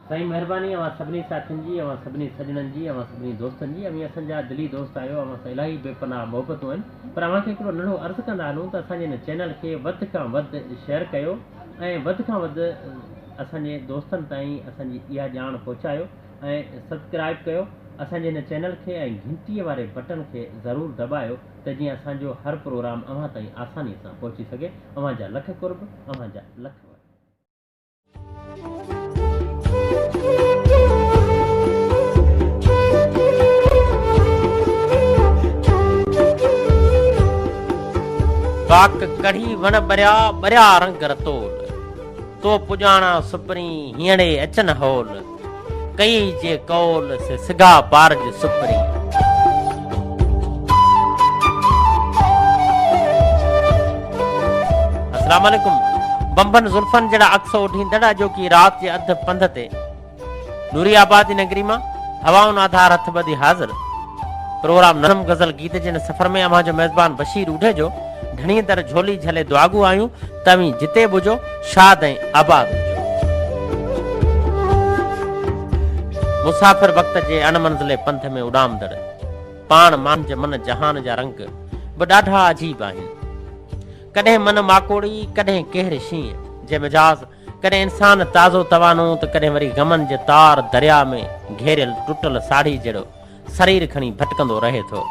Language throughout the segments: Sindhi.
سائين مهرباني اوهان سڀني ساٿين جي اوهان سڀني سڄڻن جي اوهان سڀني دوستن جي اوهين اسان جا دلي دوست آهيو اوهان سان الاهي بي پناهه محبتون آهن پر اوهان کي هڪڙو ننڍڙو عرض ڪندا هلون ته اسان جي هن چينل کي وڌ کان وڌ شيئر ڪيو ۽ وڌ کان وڌ اسان جي دوستن تائين اسان جي اها ڄاڻ پهچايو ۽ سبسڪرائب ڪيو اسان جي هن چينل کي ۽ گهنٽي واري بٽڻ کي ضرور دٻايو ته جيئن اسان جو هر پروگرام اوهان تائين آساني سان پهچي سگهي اوهان جا لک قرب اوهان جا لک وڏا. ڪاڪ ڪڙهي وڻ ٻريا، ٻريا رنگ رتول. تو پڄاڻا سپرين، هينئڙي اچن هول. ڪيئي جي قول، سي سگها پارج سپرين. السلام عليڪم بمبن زلفن جهڙا عڪس اوڍيندڙ اڄوڪي رات جي اڌ پنڌ تي نوري آباد جي نگري مان هوائن آڌار هٿ ٻڌي حاضر پروگرام نظم غزل گيت جي هن سفر ۾ اوهان جو ميزبان بشير اوڍيجو ڌڻيء در جهولي جهلي دعاگو آهيون ته اوهين جتي به هجو شاد ۽ آباد هجو. مسافر وقت جي اڻ منزلي پنڌ ۾ اڏامندڙ پاڻ مانجهه من جهان جا رنگ به ڏاڍا عجيب آهن. ڪڏهن من ماڪوڙي، ڪڏهن ڪهر شينهن جي مجاز، ڪڏهن انسان تازو توانو ته ڪڏهن وري غمن جي تار درياء ۾ گهيريل ٽٽل ساڙهي جهڙو سرير کڻي ڀٽڪندو رهي ٿو.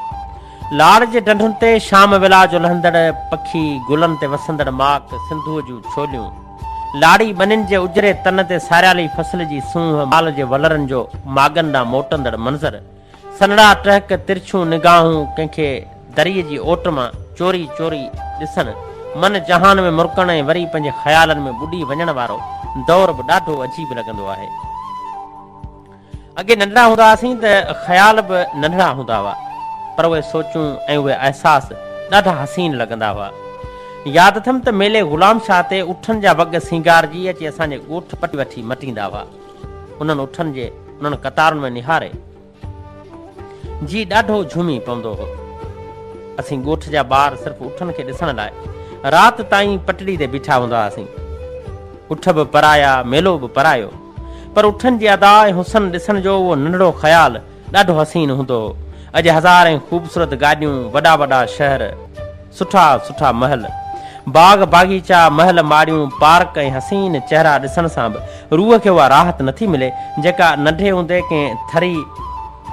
لاڙ جي ڍنڍن تي شام ويلا جو لهندڙ پکي، گلن تي وسندڙ ماڪ، سنڌوء جون ڇوليون، لاڙي ٻنين جي اجري تن تي ساريالي فصل جي سونهن، مال جي ولرن جو ماڳن ڏانهن موٽندڙ منظر، سنهڙا ٽهڪ، ترڇيون نگاهون، ڪنهن کي دريء جي اوٽ مان چوري چوري ڏسڻ، من جهان ۾ مرڪڻ ۽ وري پنهنجي خيالن ۾ ٻڏي وڃڻ وارو دور به ڏاڍو عجيب لڳندو آهي. اڳي ننڍڙا هوندا هئاسين ته خيال به ننڍڙا هوندا هئا، پر اهي سوچون ۽ اهي احساس ڏاڍا حسين لڳندا هئا. ياد اٿم ته ميلي غلام شاهه تي اٺن جا وڳ سينگارجي اچي اسان جي ڳوٺ پٽ وٺي مٽيندا هئا. انهن اٺن جي انهن قطارن ۾ نهاري جي ڏاڍو جهومي پوندو هو. اسين ڳوٺ جا ٻار صرف اٺن کي ڏسڻ لاء رات تائين پٽڙي تي بيٺا هوندا هئاسين. اٺ به پرايا، ميلو به پرايو. پر اٺن جي ادا ۽ حسن ڏسڻ جو اهو ننڍڙو خيال ڏاڍو حسين هوندو هو. اڄ هزارين خوبصورت گاڏيون، وڏا وڏا شهر، سٺا سٺا محل، باغ باغيچا، محل ماڙيون، پارڪ ۽ حسين چهرا ڏسڻ سان به روح کي اها راحت نٿي ملي، جيڪا ننڍي هوندي ڪنهن ٿري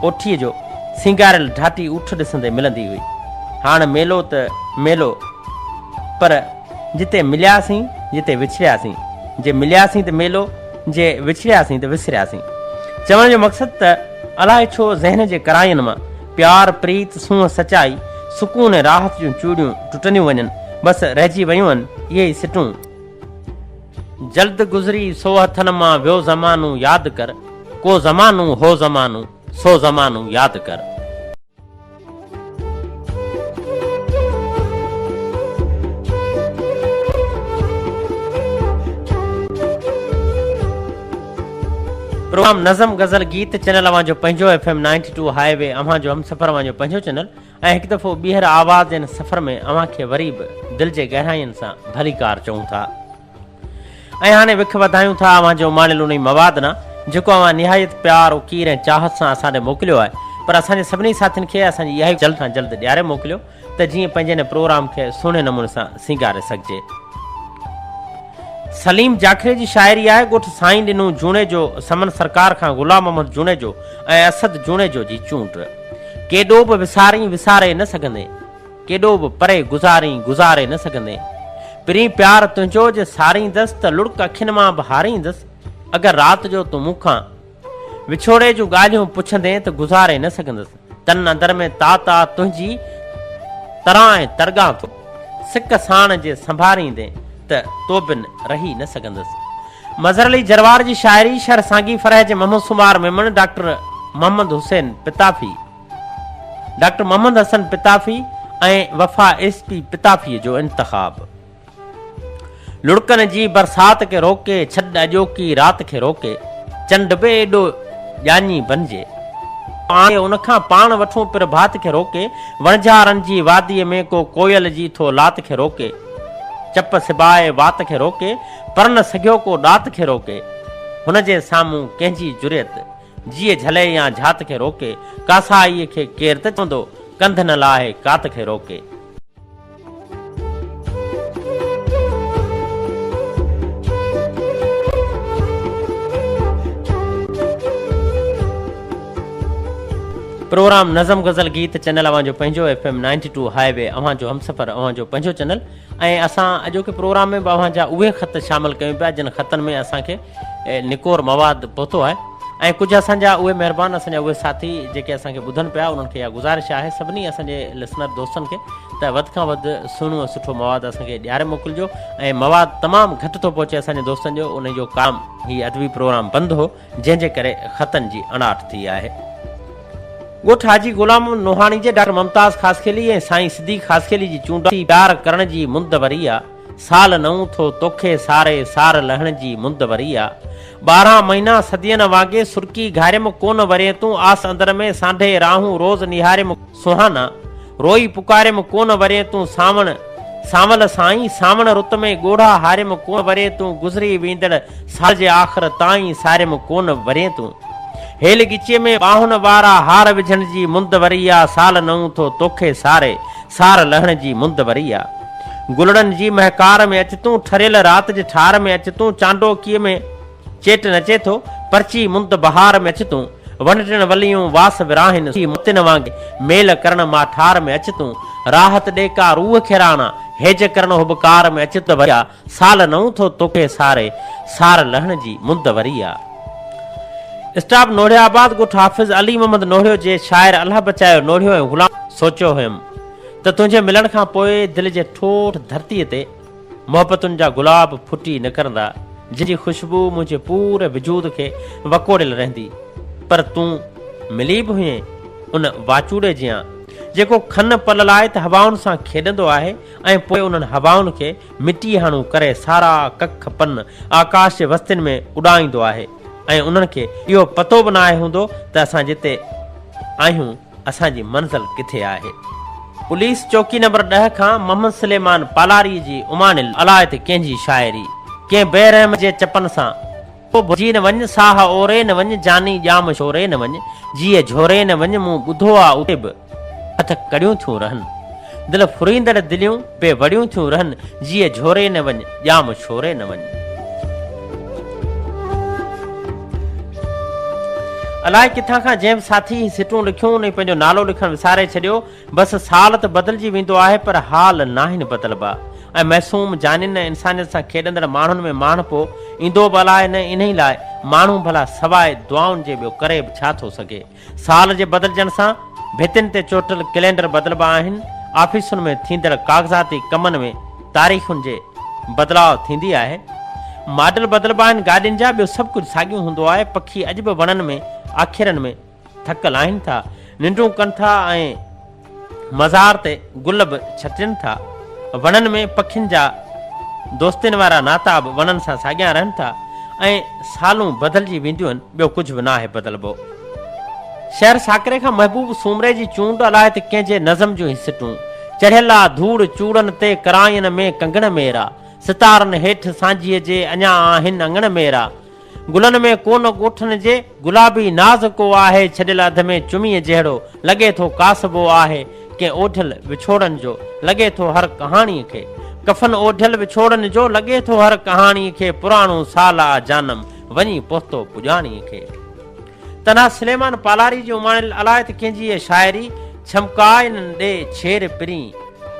اوٺيء جو سينگاريل ڍاٽي اٺ ڏسندي ملندي هئي. هاڻ ميلو ته ميلو پر جتي ملياسين، جتي وڇڙياسين. جي ملياسين ته ميلو، جي وڇڙياسين ته وسرياسين. چوڻ جو مقصد ته الائي ڇو ذهن جي ڪراين مان پيار، پريت، سونهن، سچائي، سڪون ۽ راحت جون چوڙيون ٽٽنديون وڃن، بس رهجي ويون آهن اهي ئي سٽون. جلد گذري سو هٿن مان ويو زمانو ياد ڪر، ڪو زمانو هو زمانو، سو زمانو ياد ڪر. پروگرام نظم غزل گيت چينل اوهان جو پنهنجو F M ninety two highway اوهان جو همسفر اوهان جو پنهنجو چينل ۽ هڪ دفعو ٻيهر آواز جي هن سفر ۾ اوهان کي وري به دل جي گهراين سان ڀليڪار چئون ٿا. ۽ هاڻي وک وڌايون ٿا اوهان جي اماڻيل انهي مواد ڏانهن جيڪو اوهان نهايت پيار، اڪير ۽ چاهت سان اسان ڏي موڪليو آهي پر اسان جي سڀني ساٿين کي اسان جي اها ئي جلد کان جلد ڏياري موڪليو ته جيئن پنهنجي هن پروگرام کي سهڻي نموني سان سينگاري سگهجي. سليم جاکري جي شاعري آهي ڳوٺ سائين ڏنو جوڻيجو سمن سرڪار کان غلام محمد جوڻيجو ۽ اسد جوڻيجو جي چونڊ. ڪيڏو به وسارين وساري نه سگهندين. ڪيڏو به پري گذارين گذاري نه سگهندين. پرين پيار تنهنجو جي ساريندس ته لڙڪ اکين مان به هاريندس. اگر رات جو تون مون کان وڇوڙي جون ڳالهيون پڇندين ته گذاري نه سگهندس. تن اندر ۾ تات آ تنهنجي تران ۽ تڙڳان ٿو. سڪ ساڻ جي سنڀاريندين ته تو بن رهي نه سگهندس. مظهر علي جروار جي شاعري شھر سانگي فرح جي محمد سومار ميمڻ، ڊاڪٽر محمد حسين پتافي، ڊاڪٽر محمد حسن پتافي ۽ وفا ايس پي پتافيء جو انتخاب. لڙڪن جي برسات کي روڪي ڇڏ اڄوڪي رات کي روڪي چنڊ به ايڏو ڄاڃي بنجي. پاڻ ان کان پاڻ وٺون پرڀات کي روڪي وڻجارن جي واديء ۾ ڪو ڪوئل جي ٿو لات کي روڪي چپ سبائي وات کي روڪي پر نه سگهيو ڪو ڏات کي روڪي. هن جي سامهون ڪنهن جي جرئت، جيء جهلي يا جھات کي روڪي، ڪاسائيء کي ڪير ته چوندو، ڪنڌ نه لاهي ڪات کي روڪي. پروگرام نظم غزل گيت چينل اوهان جو پنهنجو F M ninety two highway اوهان جو همسفر اوهان جو پنهنجو چينل ۽ اسان اڄوڪي پروگرام ۾ به اوهان جا اهي خط شامل ڪيون پيا جن خطن ۾ اسان کي نڪور مواد پهتو آهي ۽ ڪجهه اسان جا اهي مهربان اسان جا اهي ساٿي جيڪي اسان کي ٻڌن پيا انهن کي اها گذارش آهي سڀني اسان جي لسنر دوستن کي ته وڌ کان وڌ سهڻو ۽ سٺو مواد اسان کي ڏياري موڪلجو ۽ مواد تمام گهٽ ٿو پهچي اسان جي دوستن جو ان جو ڪارڻ هي ادبي پروگرام بند هو جنهن جي ڪري خطن جي اڻاٺ ٿي آهي. ڳوٺ حاجي غلام محمد نوحاڻي جي ڊاڪٽر ممتاز خاصخيلي ۽ سائين صديق خاصخيلي جي چونڊ ٿي پيار ڪرڻ جي مند وري آ، سال نئون ٿو توکي ساري سار لهڻ جي مند وري آ. 12 مهينا صدين وانگي سرڪي گهاريم ڪونه ورين تون آس اندر ۾ سانڍي راهون روز نهاريم سهانا روئي پڪاريم ڪونه ورين تون سانوڻ سانول سائين سانوڻ رت ۾ ڳوڙها هاريم ڪونه ورين تون گذري ويندڙ سال جي آخر تائين ساريم ڪونه ورين تون هيل ڳچيء ۾ ٻانهن وارا هار وجهڻ جي مند وري آ سال نئون ٿو توکي ساري سار لهڻ جي مند وري آ گلڙن جي مهڪار ۾ اچ تون ٺريل رات جي ٺار ۾ اچ تون چانڊوڪيء ۾ چيٽ نچي ٿو، پرچي مند بهار ۾ اچ تون، وڻ ٽڻ وليون واس وراهين، سي موتين وانگي ميل ڪرڻ ماٺار ۾ اچ تون، راحت ڏي ڪا روح کي راڻا، هيج ڪرڻ هٻڪار ۾ اچ ته وري آ، سال نئون ٿو توکي ساري، سار لهڻ جي مند وري آ. اسٽاپ نوڙيا آباد ڳوٺ حافظ علي محمد نوڙيو جي شاعر الله بچايو نوڙيو ۽ غلام. سوچيو هيم ته تنهنجي ملڻ کان پوء دل جي ٺوٺ ڌرتيء تي محبتن جا گلاب ڦٽي نڪرندا، جن جي خوشبوء منهنجي پوري وجود کي وڪوڙيل رهندي. پر تون ملي به هئين ان واچوڙي جيان، جيڪو کن پل لاء ته هوائن سان کيڏندو آهي ۽ پوء انهن هوائن کي مٽيء هاڻو ڪري سارا ڪک پن آڪاش جي وستين ۾ اڏائيندو آهي ۽ انهن کي اهو پتو به ناهي هوندو ته اسان جتي آهيون، اسان جي منزل ڪٿي آهي؟ پوليس چوڪي نمبر ڏهه کان محمد سليمان پالاري جي اماڻيل الاء ته ڪنهن جي شاعري، ڪنهن بي رحم جي چپن سان، ڪو ڀڄي نه وڃ، ساهه اوري نه وڃ، جاني ڄام شوري نه وڃ، جيء جهوري نه وڃ، مون ٻڌو آ اتي به هٿ ڪڙيون ٿيون رهن، دل ڦريندڙ دليون بي وڙيون ٿيون رهن، جيء جهوري نه وڃ، ڄام شوري نه وڃ. الائي ڪٿان کان جنهن به ساٿي هي سٽون لکيون انهي پنهنجو نالو لکڻ وساري ڇڏيو. بس سال ته بدلجي ويندو آهي پر حال ناهن بدلبا ۽ معصوم جانين ۽ انسانيت سان کيڏندڙ ماڻهن ۾ ماڻهپو ايندو به الائي نه انهي لاء ماڻهو ڀلا سواء دعائن جي ٻيو ڪري به ڇا ٿو سگهي. سال جي بدلجڻ سان ڀتين تي چوٽل ڪئلينڊر بدلبا آهن، آفيسن ۾ ٿيندڙ ڪاغذاتي ڪمن ۾ تاريخن جي بدلاء ٿيندي آهي، ماڊل بدلبا آهن گاڏين جا، ٻيو سڀ ڪجهه ساڳيون هوندو آهي، پکي اڄ به وڻن ۾ آکيرن ۾ ٿڪ لاهين ٿا، ننڊون ڪن ٿا ۽ مزار تي گل به ڇٽين ٿا. وڻن ۾ پکين جا دوستين وارا ناتا به وڻن سان ساڳيان رهن ٿا ۽ سالون بدلجي وينديون آهن، ٻيو ڪجهه به ناهي بدلبو. شهر ساڪري کان محبوب سومري جي چونڊ الاء ته ڪنهن جي نظم جون هي سٽون، چڙهيل آ ڌوڙ چوڙن تي ڪراين ۾ ڪنگڻ ميرا، ستارن هيٺ سانجهيء جي اڃا آهن اڱڻ ميرا، گلن ۾ ڪونه ڳوٺن جي گلابي ناز ڪو آهي ڇڏيل اڌ ۾ چميء جهڙو لڳي ٿو ڪاسبو آهي ڪنهن اوڍيل وڇوڙن جو لڳي ٿو هر ڪهاڻيء کي ڪفن اوڍيل وڇوڙن جو لڳي ٿو هر ڪهاڻيء کي پراڻو سال آ جانم وڃي پهتو پڄاڻيء کي تنها سليمان پالاري جي اماڻيل الاء ته ڪنهن جي هيء شاعري ڇمڪاء نه ڏي ڇير پرين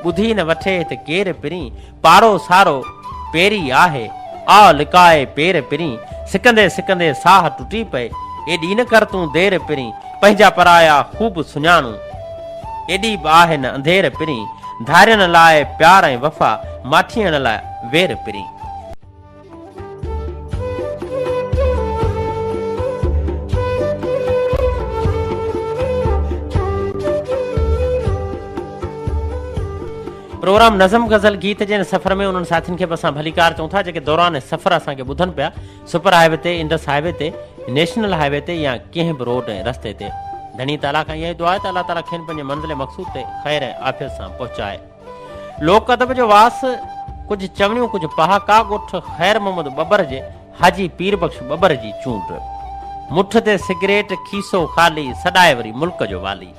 ٻڌي نه وٺي هت ڪير پرين پاڙو سارو پيري آهي، آء لڪائي پير پرين، سڪندي سڪندي ساهه ٽٽي پئي، ايڏي نه ڪر تون دير پرين، پنهنجا پرايا خوب سڃاڻون، ايڏي به آهي نه انڌير پرين، ڌارين لاء پيار ۽ وفا، ماٺيڻ لاء وير پرين. پروگرام نظم غزل گيت جي هن سفر ۾ انهن ساٿين کي به اسان ڀليڪار چئون ٿا جيڪي دوران سفر اسان کي ٻڌن پيا سپر هاء وي تي انڊس هاء وي تي نيشنل هاء وي تي يا ڪنهن به روڊ ۽ رستي تي ڌڻي تعاليٰ کان اها ئي دعا آهي ته الله تعاليٰ کين پنهنجي منزل مقصود تي خير ۽ عافيت سان پهچائي. لوڪ ادب جو واس، ڪجهه چوڻيون ڪجهه پهاڪا، ڳوٺ خير محمد ٻٻر جي حاجي پير بخش ٻٻر جي چونڊ. مٺ تي سگريٽ، کيسو خالي، سڏائي وري ملڪ جو والي.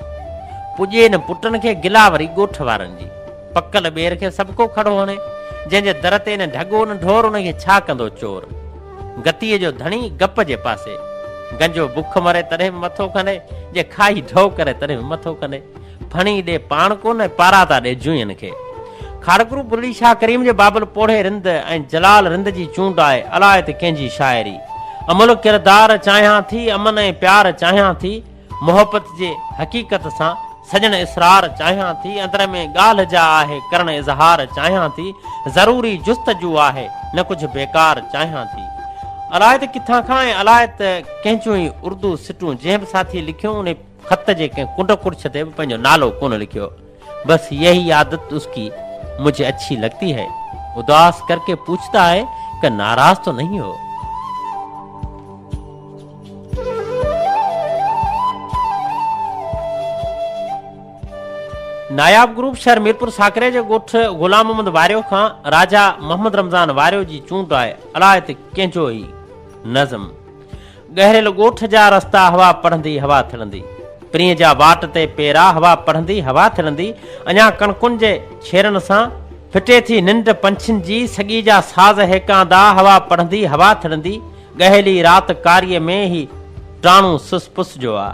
پڄي نه پٽن کي، گلا وري ڳوٺ وارن جي. پڪل ٻير کي سڀڪو کڙو هڻي. جنهن جي در تي نه ڍڳو نه ڍور، ان کي ڇا ڪندو چور. گتيء جو ڌڻي گپ جي پاسي. گنجو بک مري تڏهن به مٿو کنهي، جي کائي ڍؤ ڪري تڏهن به مٿو کنهي. ڦڻي ڏي پاڻ ڪونه، پاراتا ڏي جوئين کي. کاڙڪرو بلڙي شاهه ڪريم جي بابل پوڙهي رند ۽ جلال رند جي چونڊ آهي، الاء ته ڪنهن جي شاعري. املهه ڪردار چاهيان ٿي، امن ۽ پيار چاهيان ٿي، محبت جي حقيقت سان سڄڻ اسرار چاهيان ٿي، اندر ۾ ڳالهه جا آهي ڪرڻ اظهار چاهيان ٿي، ضروري جستجو آهي نه ڪجهه بيڪار چاهيان ٿي. الاء ته ڪٿان کان ۽ الاء ته ڪنهن جون هي اردو سٽون جنهن به ساٿي لکيون انهي خط جي ڪنهن ڪنڊ ڪڙڇ تي به پنهنجو نالو ڪونه لکيو. بس يهي عادت اس ڪي مجهي اڇي لگتي هي. اداس ڪر ڪي پوڇتا هي ڪه ناراض تو نهين هو. ناياب گروپ شهر ميرپور ساڪري جي ڳوٺ غلام محمد واريو کان راجا محمد رمضان واريو جي چونڊ آهي الاء ته ڪنهن جو هي نظم. ڳهريل ڳوٺ جا رستا هوا پڙهندي هوا ٿڙندي پرينء جا واٽ تي پيرا هوا پڙهندي هوا ٿڙندي اڃا ڪڻڪن جي ڇيرن سان ڦٽي ٿي ننڊ پنڇين جي سڳي جا ساز هيڪاندا هوا پڙهندي هوا ٿڙندي ڳهيلي رات ڪاريء ۾ هي ٽاڻو سس پس جو آ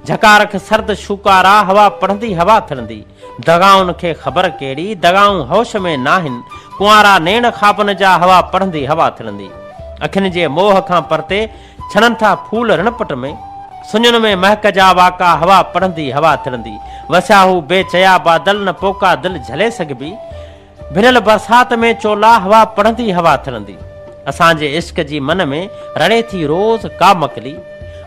جهڪا رک سرد شوڪارا هوا پڙهندي هوا ٿڙندي. دغائن کي خبر ڪهڙي، دغائون هوش ۾ ناهن، ڪنوارا نيڻ خوابن جا هوا پڙهندي هوا ٿڙندي. اکين جي موهه کان پرتي، ڇڻن ٿا ڦول رڻپٽ ۾، سڃن ۾ مهڪ جا واڪا هوا پڙهندي هوا ٿڙندي. وسيا هو بي چيا بادل نه پوڪا دل جهلي سگهبي. ڀنل برسات ۾ چولا هوا پڙهندي هوا ٿڙندي. اسان جي عشق جي من ۾ رڙي ٿي روز ڪا مڪلي.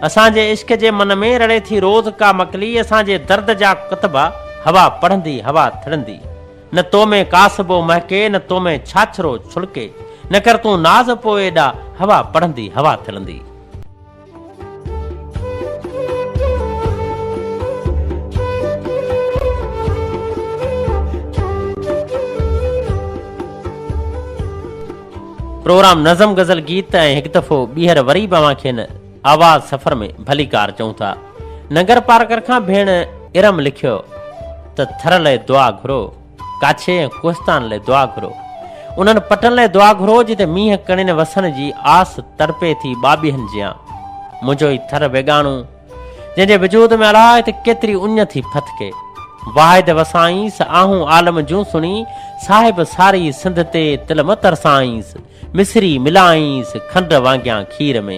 اسان جي عشق جي من ۾ رڙي ٿي روز ڪا مڪلي اسان جي درد جا ڪتبا هوا پڙهندي هوا ٿڙندي. نه تو ۾ ڪاسبو مهڪي نه تو ۾ ڇاڇرو ڇلڪي نه ڪر تون ناز پوء ايڏا هوا پڙهندي هوا ٿڙندي. پروگرام نظم غزل گيت ۽ هڪ دفعو ٻيهر وري به اوهان کي هن آواز سفر ۾ ڀليڪار چئون ٿا. ننگر پارڪر کان ڀيڻ ارم لکيو ته ٿر لئه دعا گهرو. ڪاڇي ۽ ڪوهستان لئه دعا گهرو. انهن پٽن لئه دعا گهرو جتي مينهن ڪڻين وسڻ جي آس تڙپي ٿي ٻاٻيهن جيان. منهنجو هي ٿر ويڳاڻو، جنهن جي وجود ۾ الاء ته ڪيتري اڃ ٿي ڦٿڪي. واحد وسائينس، آهون عالم جون سڻي، صاحب ساري سنڌ تي تل م ترسائينس. مصري ملائينس کنڊ وانگيان کير ۾.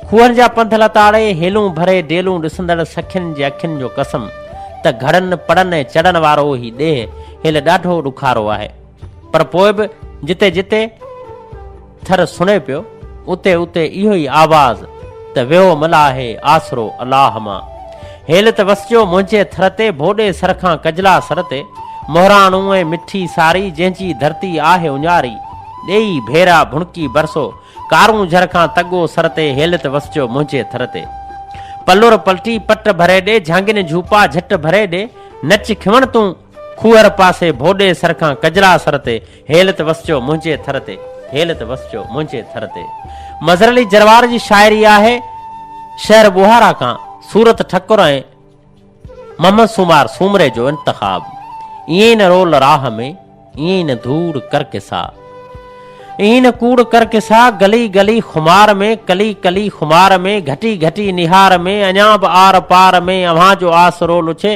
کوهن جا پنڌ لتاڙي، هيلون ڀري ڊيلون ڏسندڙ سکين جي اکين جو قسم ته گهڙن، پڙن ۽ چڙن وارو هي ڏيهه هيل ڏاڍو ڏکارو آهي. پر پوء به جتي جتي ٿر سڻي پيو، اتي اتي اهو ئي آواز ته ويو ملاهي آسرو الله مان. هيل ته وسجو منهنجي ٿر تي، ڀوڏي سر کان ڪجلا سر تي، مهراڻو ۽ مٺي ساري، جنهن جي ڌرتي آهي اڃاري، ڏيئي ڀيرا ڀڻڪي برسو، ڪارونجهر کان تڳو سر تي، هيل ته وسجو منهنجي ٿر تي. پلور پلٽي پٽ ڀري ڏي، جهانگين جهوپا جهٽ ڀري ڏي، نچ کيوڻ تون کوهر پاسي، ڀوڏي سر کان ڪجلا سر تي، هيل ته وسجو منهنجي ٿر تي، هيل ته وسجو منهنجي ٿر تي. مظهر علي جروار جي شاعري آهي شهر ٻوهارا کان صورت ٺڪر ۽ محمد سومار سومري جو انتخاب. ائين ئي نه رول راهه ۾، ائين ئي نه ڌوڙ ڪر قصا. ائين ئي نه ڪوڙ ڪر قصا، گلي گلي خمار ۾، ڪلي ڪلي خمار ۾، گهٽي گهٽي نهار ۾، اڃا به آر پار ۾، اوهان جو آسرو لڇي،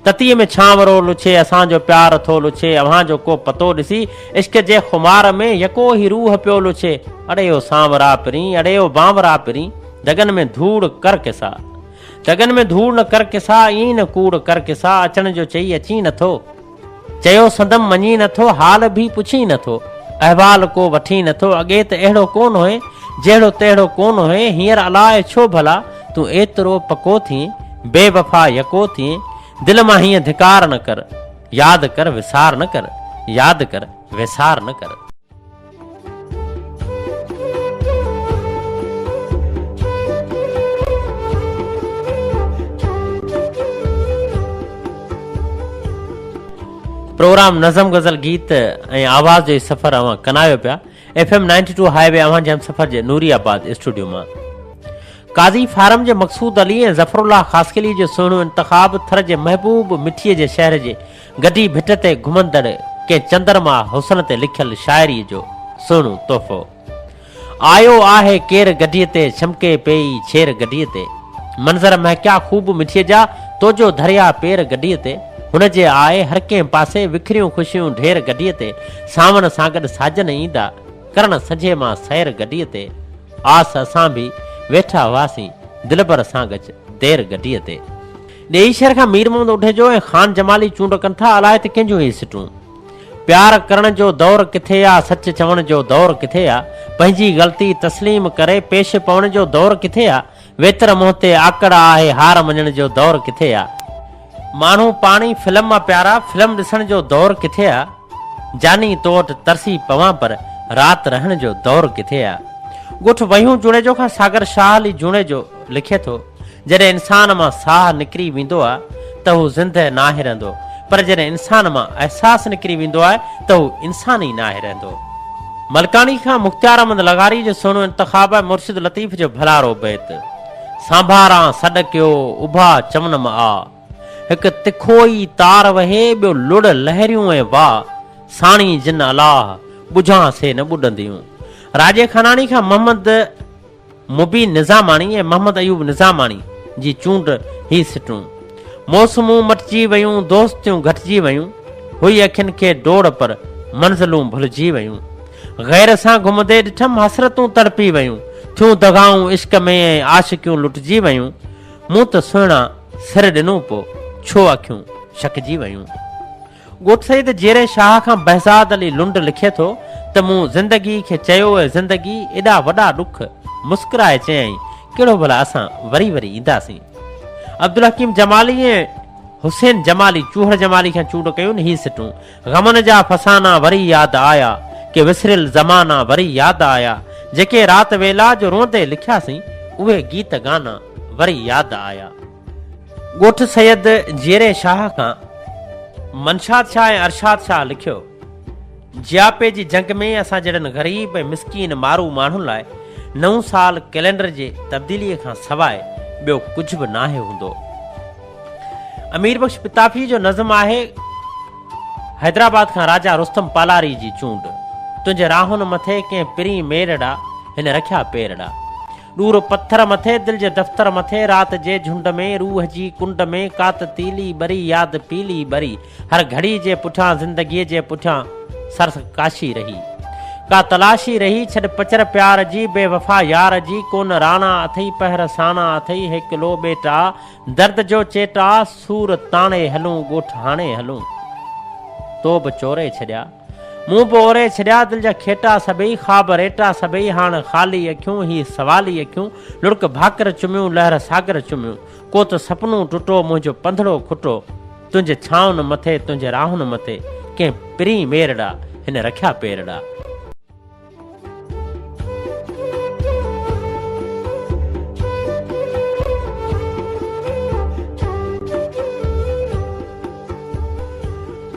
تتيء ۾ ڇانورو لڇي، اسان جو پيار ٿو لڇي، اوهان جو ڪو پتو ڏسي، عشق جي خمار ۾، يڪو هي روح پيو لڇي، اڙي او سانورا پرين، اڙي او بانورا پرين، دڳن ۾ ڌوڙ ڪر قصا. دڳن ۾ ڌوڙ نه ڪر قصا، ائين نه ڪوڙ ڪر قصا، اچڻ جو چئي اچين نٿو، چيو سندم مڃين نٿو، حال ڀي پڇين نٿو، احوال ڪو وٺين نٿو، اڳي ته اهڙو ڪونه هئين، جهڙو تهڙو ڪونه هئين، هينئر الاء ڇو ڀلا، تون ايترو پڪو ٿئين، بي وفا يڪو ٿئين، دل مان هيئن ڌڪار نه ڪر، ياد ڪر وسار نه ڪر، ياد ڪر وسار نه ڪر. پروگرام نظم غزل گيت ۽ آواز جو هي سفر اوهان ڪنايو پيا. F M ninety two highway اوهان جي همسفر جي نوري آباد اسٽوڊيو مان. قاضي فارم جي مقصود علي ۽ ظفر الله خاصخيلي جو سهڻو انتخاب ٿر جي محبوب مٺيء جي شهر جي گڍي ڀٽ تي گهمندڙ ڪنهن چندرما حسن تي لکيل شاعريء جو سهڻو تحفو. آيو آهي ڪير گڍيء تي ڇمڪي پيئي ڇير گڍيء تي. منظر مهڪيا خوب مٺيء جا تو جو ڌريا پير گڍيء تي. هن جي آء هر ڪنهن پاسي وکريون خوشيون ڍير گڍيء تي. سانوڻ سان گڏ ساجن ايندا ڪرڻ سنجهي مان سير گڍيء تي. آس اسان ڀي ويٺا هئاسين دلبر سان ڳچ دير گڍيء تي. ڏيئي شهر کان مير محمد اڍيجو ۽ خان جمالي چونڊ ڪن ٿا الائي ته ڪنهن جون هي سٽون. پيار ڪرڻ جو دور ڪٿي آ سچ چوڻ جو دور ڪٿي آ پنهنجي غلطي تسليم ڪري پيش پوڻ جو دور ڪٿي آ ويتر منهن تي آڪڙ آهي هار مڃڻ جو دور ڪٿي آ ماڻهو پاڻي فلم آ پيارا فلم ڏسڻ جو دور ڪٿي آ جاني تو وٽ ترسي پوان پر رات رهڻ جو دور ڪٿي آ ڳوٺ وهيون جوڻيجو کان ساگر شاهه علي جوڻيجو لکي ٿو. جڏهن انسان مان ساهه نڪري ويندو آهي ته هو زندهه ناهي رهندو پر جڏهن انسان مان احساس نڪري ويندو آهي ته هو انسان ئي ناهي رهندو. ملڪاڻي کان مختيار احمد لغاري جو سهڻو انتخاب آهي مرشد لطيف جو ڀلارو بيت، سانڀاران سڏ ڪيو اڀا چونم آ، هڪ تکو ئي تار وهي ٻيو لڙ لهريون ۽ واء، ساڻي جن الاهه، ٻجهان سي نه ٻڏنديون. راڄي خاناڻي کان محمد. مبين نظاماڻي ۽ محمد ايوب نظاماڻي جي چونڊ هي سٽون. موسمون مٽجي ويون، دوستيون گهٽجي ويون، هئي اکين کي ڊوڙ پر منزلون ڀلجي ويون. غير سان گهمندي ڏٺم حسرتون تڙپي ويون، ٿيون دغائون عشق ۾ ۽ عاشقيون لٽجي ويون. مون ته سهڻا سر ڏنو پو ڇو اکيون شڪجي ويون. ڳوٺ سيد جيري شاهه کان بهزاد علي لنڊ لکي ٿو ته مون زندگي کي چيو اي زندگي ايڏا وڏا ڏک مسڪرائي چيائين ڪهڙو ڀلا اسان وري وري اينداسين. عبدالحڪيم جمالي ۽ حسين جمالي چوهڙ جمالي کان چونڊ ڪيون هي سٽون غمن جا فسانا وري ياد آيا ڪي وسريل زمانا وري ياد آيا جيڪي رات ويلا جو روئندي لکياسين اهي گيت گانا وري ياد آيا. ڳوٺ سيد جيري شاهه کان منشاد شاهه ۽ ارشاد شاهه لکيو، جياپي جي جنگ ۾ اسان جهڙن غريب ۽ مسڪين مارو ماڻهن لاء نئون سال ڪئلينڊر جي تبديليء کان سواء ٻيو ڪجهه به ناهي هوندو. امير بخش پتافي جو نظم آهي حيدرآباد کان راجا رستم پالاري جي چونڊ، تنهنجي راهن مٿي ڪنهن پرين ميرڙا هن رکيا پيرڙا. ڏور پٿر مٿي، دل جي دفتر مٿي، رات جي جهنڊ ۾، روح جي ڪنڊ ۾، ڪات تيلي ٻري، ياد پيلي ٻري، هر گهڙي جي پٺيان، زندگيء جي پٺيان، سرس ڪاشي رهي. ڪا تلاشي رهي، ڇڏ پچر پيار جي، بي وفا يار جي، ڪونه راڻا اٿئي، پهر ساڻا اٿئي، هيڪلو ٻيٽ آ، درد جو چيٽ آ، سور تاڻي هلون، ڳوٺ هاڻي هلون. تو به چوري ڇڏيا. مون به اوري ڇڏيا دل جا کيٽا سڀئي، خواب ريٽا سڀئي، هاڻ خالي اکيون، هي سوالي اکيون، لڙڪ ڀاڪر چميون، لهر ساگر چميون، ڪو ته سپنو ٽٽو، منهنجو پنڌڙو کٽو، تنهنجي ڇانون مٿي، تنهنجي راهن مٿي، ڪنهن پرين ميرڙا، هن رکيا پيرڙا.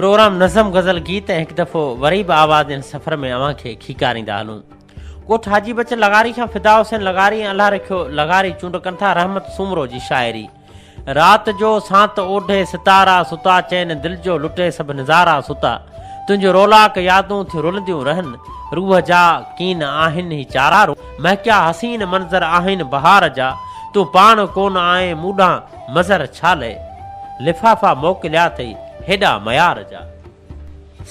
پروگرام نظم غزل گيت ۽ هڪ دفعو وري به آواز جي هن سفر ۾ اوهان کي کيڪاريندا هلون. ڳوٺ حاجي بچل لغاري کان فدا حسين لغاري ۽ الله رکيو لغاري چونڊ ڪن ٿا رحمت سومرو جي شاعري. رات جو سانت اوڍي ستارا ستا چين دل جو لٽي سڀ نظارا ستا تنهنجون رولاڪ يادون ٿيون رلنديون رهن روح جا ڪين آهن هي چارا مهڪيا حسين منظر آهن بهار جا تون پاڻ ڪونه آئين مون ڏانهن مظهر ڇا لئه لفافا موڪليا اٿئي هيڏا معيار جا.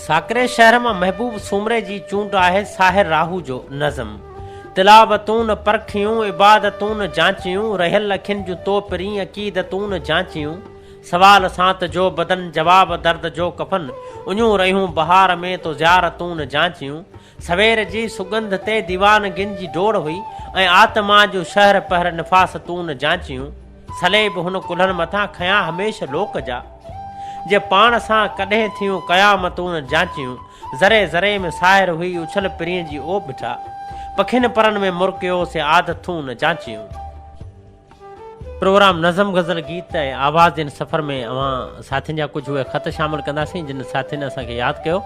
ساڪري شهر مان محبوب سومري جي چونڊ آهي ساحر راهو جو نظم تلاوتون پرکيون عبادتون جانچيون رهيل اکين جون تو پرين عقيدتون جانچيون سوال سانت جو بدن جواب درد جو ڪفن اڃون رهيون بهار ۾ تو زيارتون جانچيون سوير جي سڳنڌ تي ديوانگين جي ڊوڙ هئي ۽ آتما جون شهر پهر نفاستون جانچيون. صليب هن ڪلهن مٿان کنيا هميشه لوڪ جا، جي پاڻ سان ڪڏهن ٿيون قيامتون جانچيون. ذري ذري ۾ ساحر هئي اڇل پرينء جي او بٺا، پکين پرن ۾ مرڪيو سي عادتون جانچيون. پروگرام نظم غزل گيت ۽ آواز جي هن سفر ۾ اوهان ساٿين جا ڪجهه اهي خط شامل ڪنداسين جن ساٿين اسان کي ياد ڪيو.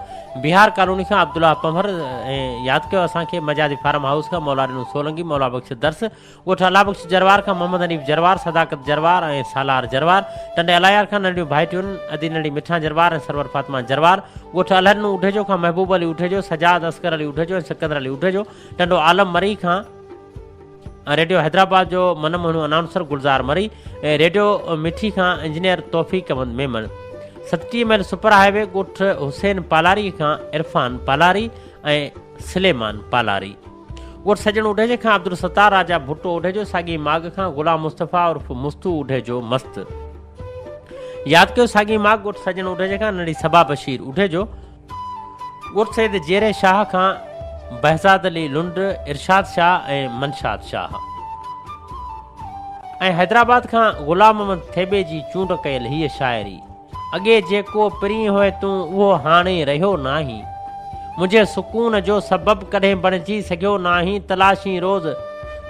بهار ڪالوني کان عبدالله پنهور ۽ ياد ڪيو اسان کي مجازي فارم هائوس کان مولا ڏنو سولنگي، مولا بخش درس، ڳوٺ الله بخش جروار کان محمد حنيف جروار، صداقت جروار ۽ سالار جروار، ٽنڊي الايار کان ننڍڙيون ڀائٽيون ادي ننڍي مٺان جروار ۽ سرور فاطمه جروار، ڳوٺ الهڏنو اڍيجو کان محبوب علي اڍيجو، سجاد اصغر علي اڍيجو ۽ سڪندر علي اڍيجو، ٽنڊو عالم مري کان ريڊيو حيدرآباد جو من موهڻو انائونسر گلزار مري ۽ ريڊيو مٺي کان انجنيئر توفيق احمد ميمڻ، 37 ميل سپر هاء وي ڳوٺ حسين پالاري کان عرفان پالاري ۽ سليمان پالاري. ڳوٺ سڄڻ اڍيجي کان عبدالستار راجا ڀٽو اڍيجو ساڳئي ماڳ کان غلام مصطفيٰ عرف مستو اڍيجو مست. ياد ڪيو ساڳئي ماڳ ڳوٺ سڄڻ اڍيجي کان ننڍي صبا بشير اڍيجو. ڳوٺ سيد جيري شاهه کان بهزاد علي لنڊ، ارشاد شاهه ۽ منشاد شاهه. ۽ حيدرآباد کان غلام محمد ٿيٻي جي چونڊ ڪيل هيء شاعري. اڳي جيڪو پرين هئين تون اهو هاڻي رهيو ناهين. منهنجي سڪون جو سبب ڪڏهن بڻجي سگهيو ناهين تلاشين روز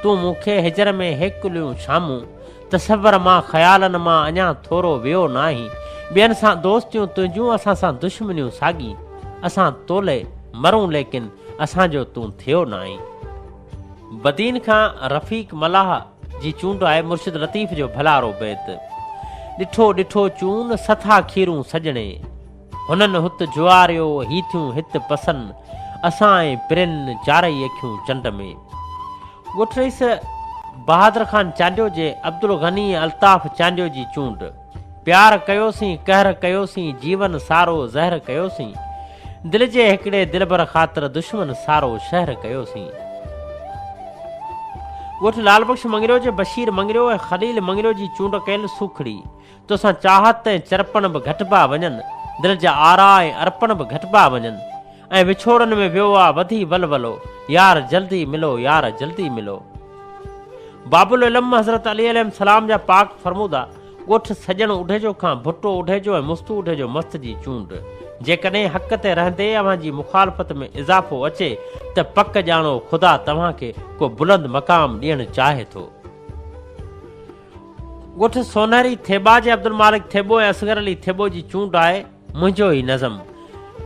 تون مون کي هجر ۾ هيڪليون شامون تصور مان خيالن مان اڃا ٿورو ويو ناهين ٻين سان دوستيون تنهنجون اسان سان دشمنيون ساڳي اسان تولئه مرون ليڪن اسان جو تون ٿيو ناهين. بدين کان رفيق ملاح جي چونڊ آهي مرشد لطيف جو ڀلارو بيت. ڏٺو ڏٺو چون سٿا کيرون سڄڻي. هنن هت جواريو هي ٿيون هت پسن. اسان ۽ پرين چارئي اکيون چنڊ ۾. ڳوٺ رئيس بهادر خان چانڊيو جي عبدالغني ۽ الطاف چانڊيو جي چونڊ. پيار ڪيوسين قهر ڪيوسين جيون سارو زهر ڪيوسين. دل جي هڪڙي دلبر خاطر دشمن سارو شهر ڪيوسين. ڳوٺ لال بخش مڱريو جي بشير مڱريو ۽ خليل مڱريو جي چونڊ ڪيل سوکڙي. توسان چاهت ۽ چرپڻ به گهٽبا وڃن، دل جا آرا ۽ ارپڻ به گهٽبا وڃن. ۽ وڇوڙن ۾ ويو آ وڌي ولولو، يار جلدي ملو يار جلدي ملو. باب العلم حضرت علي عليه السلام جا پاڪ فرمودا. ڳوٺ سڄڻ اڍيجو کان ڀٽو اڍيجو ۽ مستو اڍيجو مست جي چونڊ. جيڪڏهن حق تي رهندي اوهان جي مخالفت ۾ اضافو اچي ته پڪ ڄاڻو خدا توهان کي ڪو بلند مقام ڏيڻ چاهي ٿو. ڳوٺ سونهري ٿيٻا جي عبدالمالڪ ٿيٻو ۽ اصغر علي ٿيٻو جي چونڊ آهي. منهنجو هي نظم.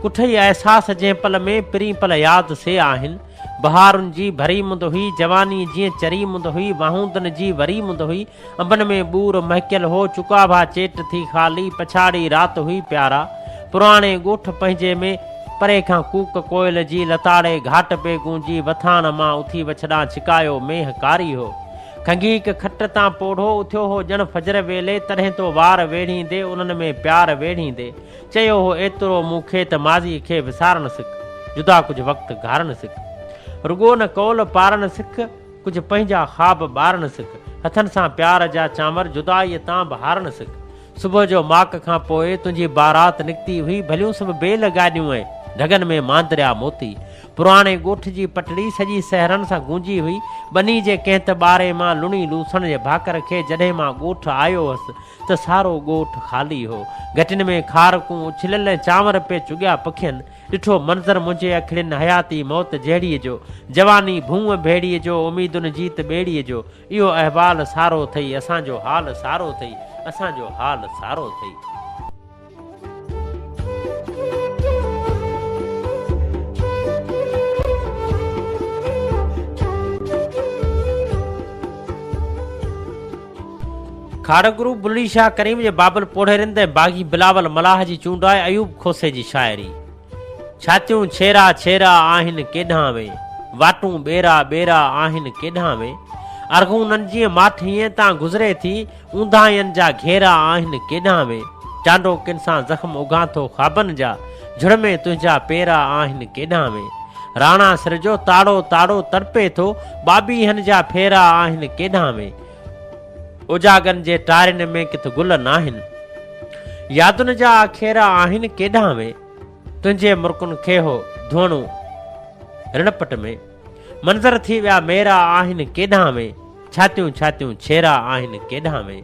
ڪٺئي احساس جنهن پل ۾ پرين پل ياد سي آهن. بهارن جي ڀري مند هئي، جوانيء جيئن چري مند هئي، واهوندن جي وري مند هئي، انبن ۾ ٻور مهڪيل هو، چڪاڀا چيٽ ٿي خالي، پڇاڙي رات هئي پيارا. پراڻي ڳوٺ پنهنجي ۾، پري کان ڪوڪ ڪوئل جي، لتاڙي گهاٽ پي گونجي، وٿاڻ مان اٿي وڇڏان ڇڪايو مينهن ڪاري هو. کنگهي هڪ کٽ تان پوڙهو اٿيو هو ڄڻ فجر ويلي، تڏهن تو وار ويڙهيندي، انهن ۾ پيار ويڙهيندي، چيو هو ايترو مون کي ته ماضيء کي وسارڻ سک، جدا ڪجهه وقت گهارڻ سک. رڳو نه قول پارڻ سک، ڪجهه پنهنجا خواب ٻارڻ سک، هٿن سان پيار جا چانور جدائيء تان به هارڻ سک. صبح جو ماڪ کان پوء تنهنجي بارات نڪتي هئي، ڀليون سڀ بيل گاڏيون ۽ ڍڳن ۾ ماندريا موتي. پراڻي ڳوٺ جي پٽڙي سڄي سهرن سان گونجي هئي. ٻني جي ڪنهن ته ٻاري مان لڻي لوسڻ جي ڀاڪر کي جڏهن مان ڳوٺ آيو هوس ته سارو ڳوٺ خالي هو. گهٽين ۾ کارڪون اڇليل ۽ چانور پئي چڳيا پکين. ڏٺو منظر منهنجي اکڙين حياتي موت جهڙي جو، جواني ڀونء ڀيڙي جو، اميدن جيت ٻيڙي جو. اهو احوال سارو ٿئي اسان جو حال سارو ٿئي اسان جو حال سارو ٿئي. کاڙڪ گروپ بلڙي شاهه ڪريم جي بابل پوڙهي رند ۽ باغي بلاول ملاح جي چونڊ آهي ايوب کوسي جي شاعري. ڇاتيون ڇيرا ڇيرا آهن ڪيڏانهن وين، واٽون ٻيرا ٻيرا آهن ڪيڏانهن وين، ارغونن جيئن ماٺينء تان گذري ٿي، اونداهين جا گهيرا آهن ڪيڏانهن وين، چانڊوڪين سان زخم اگهان ٿو خوابن جا، جھڙ ۾ تنهنجا پيرا آهن ڪيڏانهن وين، راڻا سر جو تاڙو تاڙو تڙپي ٿو، ٻاٻيهن جا ڦيرا آهن ڪيڏانهن وين، اوجاڳن جي ٽارين ۾ ڪٿ گل ناهن، يادن جا آکيرا آهن ڪيڏانهن وين، تنهنجي مرڪن کي هو ڌوڻو رڻپٽ ۾، منظر ٿي ويا ميرا آهن ڪيڏانهن وين، ڇاتيون ڇاتيون ڇيرا آهن ڪيڏانهن وين.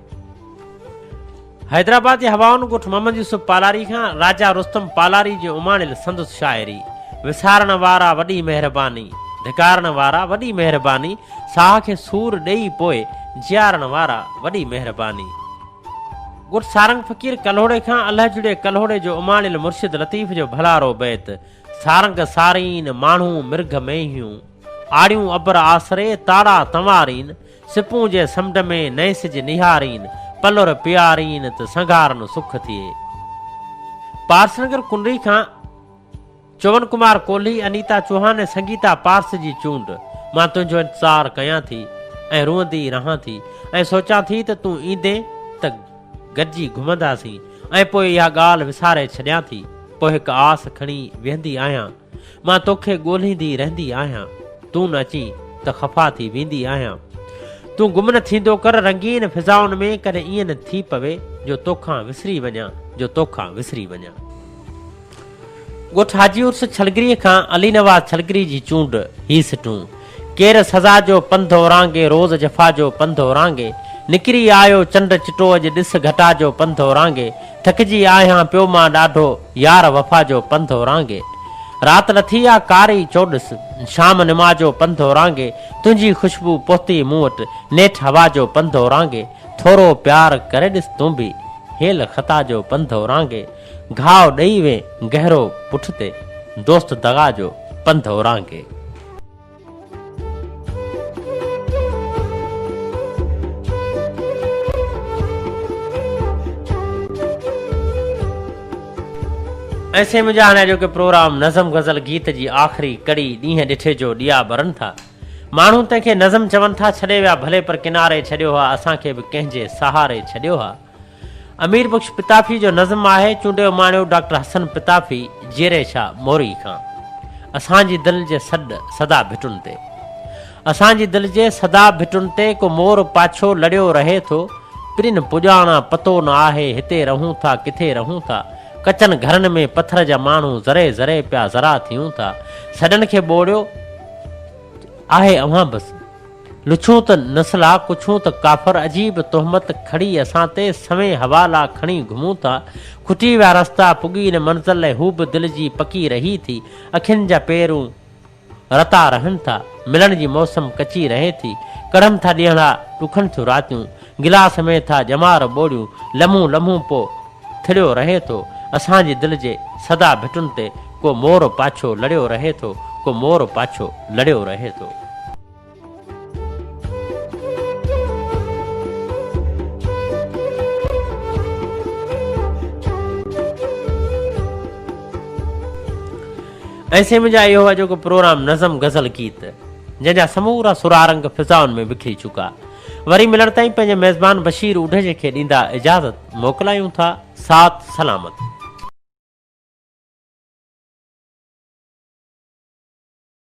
حيدرآباد جي هوائن ڳوٺ محمد يوسف پالاري کان راجا رستم پالاري جي اماڻيل سندس شاعري، وسارڻ وارا وڏي مهرباني، ڌڪارڻ وارا وڏي مهرباني، ساهه کي سور ڏيئي پوء جيارڻ وارا وڏي مهرباني. ڳوٺ سارنگ فقير ڪلهوڙي کان الهه جڙي ڪلهوڙي جو اماڻيل مرشد لطيف جو ڀلارو بيت، سارنگ سارين، ماڻهو مرگهه مينهيون، آڙيون ابر آسري، تاڙا تنوارين، سپون جي سمنڊ ۾، نئين سج نهارين، پلر پيارين ته سنگهارن سک ٿئي. پارسنگر ڪنري کان. چون ڪمار ڪولهي، انيتا چوهان ۽ سنگيتا پارس جي چونڊ، مان تنهنجو انتظار ڪيان ٿي ۽ روئندي رهان ٿي ۽ سوچان ٿي ته تون ايندين ته گڏجي گهمنداسين ۽ پوء اها ڳالهه وساري ڇڏيان ٿي. پوء هڪ آس کڻي ويهندي آهيان. مان توکي ڳولهيندي رهندي آهيان. تون نه اچين ته خفا ٿي ويندي آهيان. تون گم نه ٿيندو ڪر رنگين فضائن ۾ ڪڏهن ائين نه ٿي پوي جو توکان وسري وڃان، جو توکان وسري وڃان. ڳوٺ حاجي عرس ڇلگريء کان علي نواز ڇلگري جي چونڊ هي سٽون، ڪير سزا جو پنڌ اورانگي روز جفا جو پنڌ اورانگي، نڪري آيو چنڊ چٽو اڄ ڏس گهٽا جو پنڌ اورانگي، ٿڪجي آهيان پيو مان ڏاڍو يار وفا جو پنڌ اورانگي. رات لٿي آ ڪاري چوڏس شام نما جو پنڌ اورانگي، تنهنجي خوشبو پهتي مون وٽ نيٺ هوا جو پنڌ اورانگي، ٿورو پيار ڪري ڏس تون به هيل خطا جو پنڌ اورانگي. گهاء ڏئي وين گهرو پٺ تي، دوست دغا جو پنڌ اورانگي. ۽ سي منهنجا هاڻي اڄوڪي پروگرام نظم غزل گيت جي آخري ڪڙي ڏينهن ڏٺي جو ڏيئا ٻرن ٿا. ماڻهو تنهن کي نظم چون ٿا ڇڏي ويا ڀلي پر ڪناري ڇڏيو ها اسان کي به ڪنهن جي سهاري ڇڏيو ها. امير بخش پتافي جو نظم آهي چونڊي اماڻيو ڊاڪٽر حسن پتافي جيري شاهه موري کان. اسان جي دل جي سڏ سدا ڀٽن تي. اسان جي دل جي سدا ڀٽن تي ڪو مور پاڇو لڙيو رهي ٿو. پرين پڄاڻان پتو نه آهي هتي رهون ٿا ڪٿي رهون ٿا. ڪچن گهرن ۾ پٿر جا ماڻهو ذري ذري پيا ذرا ٿيون ٿا. سڏن کي ٻوڙيو آهي اوهان بس. لڇون ته نسلا، ڪڇون ته ڪافر، عجيب تهمت کڙي اسان تي، سوين حوالا کڻي گهمون ٿا. کٽي ويا رستا، پڳي نه منزل ۽ هو به دل جي پڪي رهي ٿي. اکين جا پيرون رتا رهن ٿا، ملڻ جي موسم ڪچي رهي ٿي. ڪڙهن ٿا ڏينهڙا، ڏکن ٿيون راتيون، گلاس ۾ ٿا ڄمار ٻوڙيون، لمحون لمحون پو ٿڙيو رهي ٿو. اسان جي دل جي سدا ڀٽن تي ڪو مور پاڇو لڙيو رهي ٿو، ڪو مور پاڇو لڙيو رهي ٿو. ۽ سي منهنجا اهو اڄوڪو پروگرام نظم غزل گيت جنهن جا سمورا سرارنگ فضائن ۾ وکري چڪا. وري ملڻ تائين پنهنجي ميزبان بشير اوڍيجي کي ڏيندا اجازت موڪلايون ٿا ساٿ سلامت.